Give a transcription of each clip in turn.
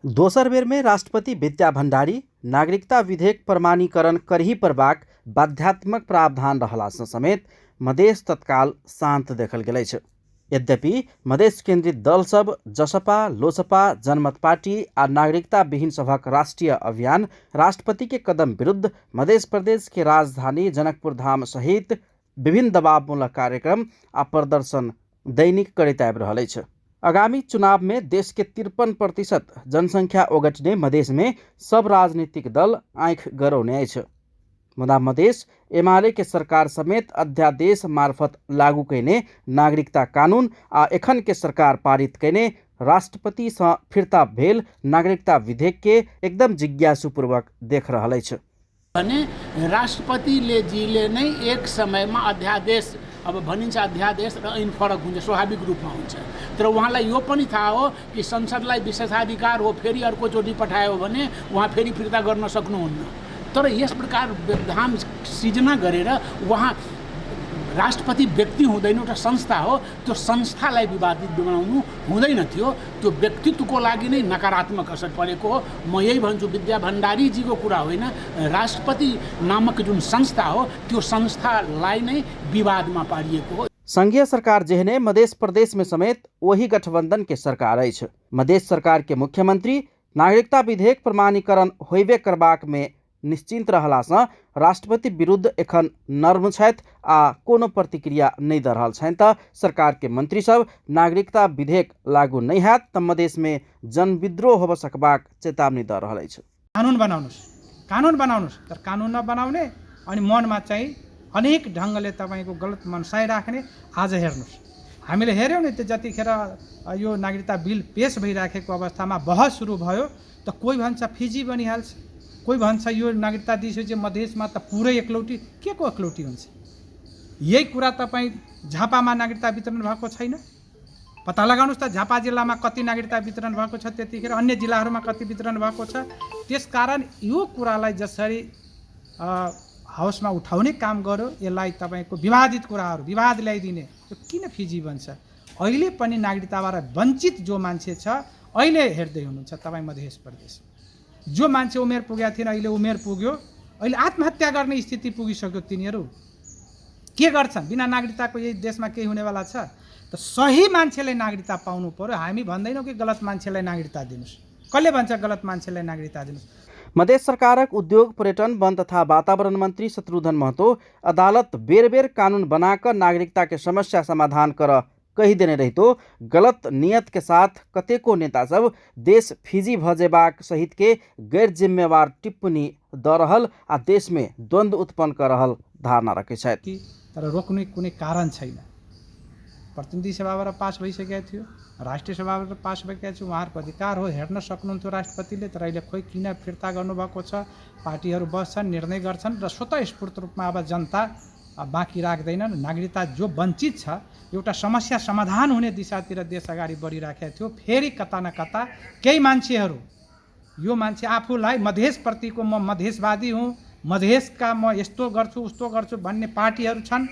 दोसर बेर में राष्ट्रपति विद्या भण्डारी नागरिकता विधेयक प्रमाणीकरण करही परबाक बाध्यात्मक प्रावधान रहलासँ समेत मधेस तत्काल शान्त देखल गेलै छ। यद्यपि मधेस केन्द्रित दल सब जसपा, लोसपा, जनमत पार्टी आ नागरिकता विहीन सभक राष्ट्रीय अभियान राष्ट्रपति के कदम विरुद्ध मधेस प्रदेश के राजधानी जनकपुर धाम सहित विभिन्न दबावमूलक कार्यक्रम आ प्रदर्शन दैनिक करैत आबि रहल अछि। आगामी चुनाव में देश के 53% जनसंख्या ओगटने मधेस में सब राजनीतिक दल आँख गरौने अछि। मुदा मधेस एमाले के सरकार समेत अध्यादेश मार्फत लागू कैने नागरिकता कानून आ एखन के सरकार पारित कैने राष्ट्रपति से फिरता भेल नागरिकता विधेयक के एकदम जिज्ञासुपूर्वक देख रहल अछि। राष्ट्रपतिले जीले नै एक समयमा अध्यादेश अब भनिन्छ अध्यादेश र ऐन फरक हुन्छ, स्वाभाविक रूपमा हुन्छ। तर उहाँलाई यो पनि थाहा हो कि संसदलाई विशेषाधिकार हो, फेरि अर्कोचोटि पठायो भने उहाँ फेरि फिर्ता गर्न सक्नुहुन्न। तर यस प्रकार व्यवधान सिर्जना गरेर उहाँ राष्ट्रपति व्यक्ति हुँदैन, एउटा संस्था हो, त्यो संस्थालाई विवादित बनाउनु हुँदैन थियो। त्यो व्यक्तित्वको लागि नै नकारात्मक असर परेको हो। म यही भन्छु, विद्या भण्डारीजीको कुरा होइन, राष्ट्रपति नामक जुन संस्था हो त्यो संस्थालाई नै विवादमा पारिएको हो। संघीय सरकार जेहने मधेस प्रदेश में समेत वही गठबंधन के सरकार अछि। मधेस सरकार के मुख्यमंत्री नागरिकता विधेयक प्रमाणीकरण होइबे करबाक में निश्चिंत रहलासँ राष्ट्रपति विरुद्ध एखन नर्म छथि आ कोनो प्रतिक्रिया नहीं द रहल छनि। त सरकार के मंत्री सब नागरिकता विधेयक लागू नहीं हैत त मधेस में जनविद्रोह होब सकबाक चेतावनी द रहल अछि। कानुन बनाउनुस् तर कानुन नबनाउने अनि मनमा चाहिँ अनेक ढङ्गले तपाईको गलत मनसाइ राख्ने। आज हेर्नुस्, हामीले हेर्यौँ नि त्यो जतिखेर यो नागरिकता बिल पेश भइराखेको अवस्थामा बहस सुरु भयो त कोही भन्छ फिजी बनिहाल्छ, कोही भन्छ यो नागरिकता दिइसकेपछि मधेसमा त पुरै एकलौटी। के को एकलौटी हुन्छ? यही कुरा तपाईँ झापामा नागरिकता वितरण भएको छैन? पत्ता लगाउनुस् त झापा जिल्लामा कति नागरिकता वितरण भएको छ, त्यतिखेर अन्य जिल्लाहरूमा कति वितरण भएको छ। त्यसकारण यो कुरालाई जसरी हाउसमा उठाउने काम गर्यो, यसलाई तपाईँको विवादित कुराहरू विवाद ल्याइदिने, यो किन फिजी बन्छ? अहिले पनि नागरिकताबाट वञ्चित जो मान्छे छ, अहिले हेर्दै हुनुहुन्छ तपाईँ मधेस प्रदेश, जो मान्छे उमेर पुगेका थिएन अहिले उमेर पुग्यो, अहिले आत्महत्या गर्ने स्थिति पुगिसक्यो। तिनीहरू के गर्छन्? बिना नागरिकताको यही देशमा केही हुनेवाला छ? त सही मान्छेलाई नागरिकता पाउनु पर्यो। हामी भन्दैनौँ कि गलत मान्छेलाई नागरिकता दिनुस्। कसले भन्छ गलत मान्छेलाई नागरिकता दिनुस्? मधेस सरकारक उद्योग, पर्यटन, वन तथा वातावरण मंत्री शत्रुघ्न महतो अदालत बेर बेर कानून बनाकर नागरिकता के समस्या समाधान कर कही देने रही तो गलत नियत के साथ कतेको नेता सब देश फिजी भजेबाक सहित के गैर जिम्मेवार टिप्पणी द रहल आ देश में द्वंद्व उत्पन्न कर रहल धारणा रखे छथि। तर रोक्ने कुनै कारण छैन। प्रतिनिधि सभाबाट पास भइसकेको थियो, राष्ट्रिय सभाबाट पास भइसकेको छ, उहाँहरूको अधिकार हो, हेर्न सक्नुहुन्थ्यो राष्ट्रपतिले। तर अहिले खोइ किन फिर्ता गर्नुभएको छ? पार्टीहरू बस्छन्, निर्णय गर्छन् र स्वतःस्फूर्त रूपमा अब जनता बाँकी राख्दैनन्। नागरिकता जो वञ्चित छ, एउटा समस्या समाधान हुने दिशातिर देश अगाडि बढिराखेको थियो। फेरि कता न कता केही मान्छेहरू, यो मान्छे आफूलाई मधेसप्रतिको म मधेसवादी हुँ, मधेसका म यस्तो गर्छु उस्तो गर्छु भन्ने पार्टीहरू छन्।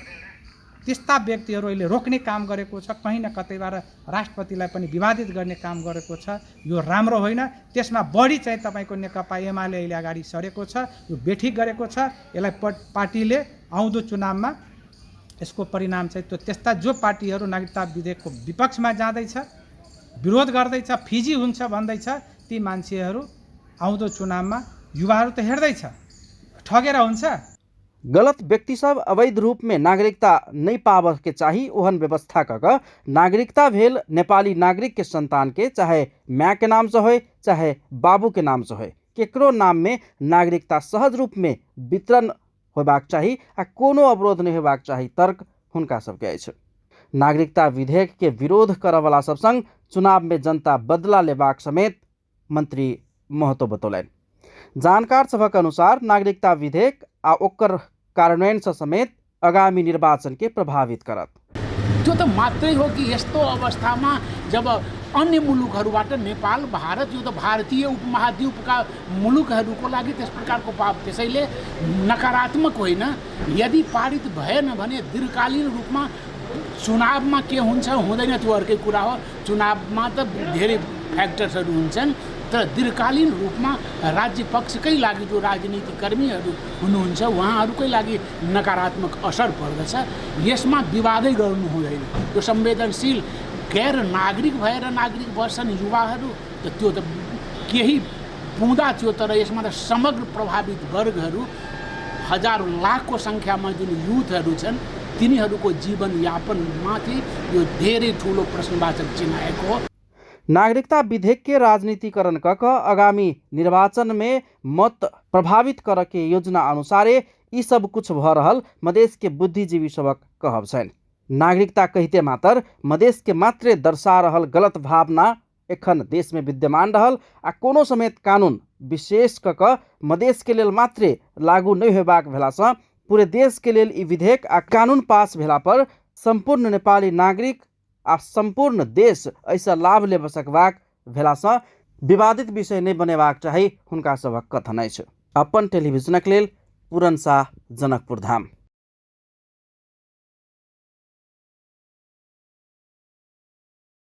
त्यस्ता व्यक्तिहरू अहिले रोक्ने काम गरेको छ, कहीँ न कतैबाट राष्ट्रपतिलाई पनि विवादित गर्ने काम गरेको छ। यो राम्रो होइन। त्यसमा बढी चाहिँ तपाईँको नेकपा एमाले अहिले अगाडि सरेको छ, यो बेठिक गरेको छ। यसलाई पार्टीले आउँदो चुनावमा यसको परिणाम चाहिँ त्यो त्यस्ता जो पार्टीहरू नागरिकता विधेयकको विपक्षमा जाँदैछ, विरोध गर्दैछ, फिजी हुन्छ भन्दैछ, ती मान्छेहरू आउँदो चुनावमा युवाहरू त हेर्दैछ ठगेर हुन्छ। गलत व्यक्ति सब अवैध रूप में नागरिकता नहीं पाव के चाही ओहन व्यवस्था क नागरिकता भेल नेपाली नागरिक के संतान के, चाहे माँ के नाम से हो चाहे बाबू के नाम से हो, केकरो नाम में नागरिकता सहज रूप में वितरण होबाक चाही आ कोनो अवरोध नहीं होबाक चाही। तर्क हुनका सबके अछि। नागरिकता विधेयक के विरोध करवाला सब संग चुनाव में जनता बदला लेबाक समेत मंत्री महतो बतौलनि। जानकार सभक अनुसार नागरिकता विधेयक आ ओकर कार्यान्वयन से समेत आगामी निर्वाचन के प्रभावित करत। त्यो त मात्रै हो कि यस्तो अवस्थामा जब अन्य मुलुकहरूबाट नेपाल, भारत, यो त भारतीय उपमहाद्वीपका मुलुकहरूको लागि त्यस प्रकारको पाप, त्यसैले नकारात्मक होइन। यदि पारित भएन भने दीर्घकालीन रूपमा चुनावमा के हुन्छ हुँदैन त्यो अर्कै कुरा हो। चुनावमा त धेरै फ्याक्टर्सहरू हुन्छन्। तर दीर्घकालीन रूपमा राज्य पक्षकै लागि जो राजनीतिक कर्मीहरू हुनुहुन्छ उहाँहरूकै लागि नकारात्मक असर पर्दछ। यसमा विवादै गर्नु हुँदैन। यो संवेदनशील गैर नागरिक भएर नागरिक बस्छन् युवाहरू त त्यो त केही पुग्दा थियो। तर यसमा त समग्र प्रभावित वर्गहरू हजारौँ लाखको सङ्ख्यामा जुन युथहरू छन् तिनीहरूको जीवनयापनमाथि यो धेरै ठुलो प्रश्नवाचक चिन्ह आएको हो। नागरिकता विधेयक के राजनीतिकरण कक आगामी निर्वाचन में मत प्रभावित कर के योजना अनुसारे ई सब कुछ भ रहल मधेश के बुद्धिजीवी सबक कहब छन्। नागरिकता कहते मात्र मधेश के मात्रे दर्शा रहल गलत भावना एखन देश में विद्यमान रहल आ कोनो समेत कानून विशेष कक मधेश के लेल मात्रे लागू नहीं होबाक भेलासँ पूरे देश के लेल ई विधेयक आ कानून पास भेला पर संपूर्ण नेपाली नागरिक आ संपूर्ण देश ऐसा लाभ ले सकबाक भेलासँ विवादित विषय नहीं बनेबाक चाही हुनका सबक कथन अछि। अपन टेलिभिजनक लेल पूरन शाह जनकपुर धाम।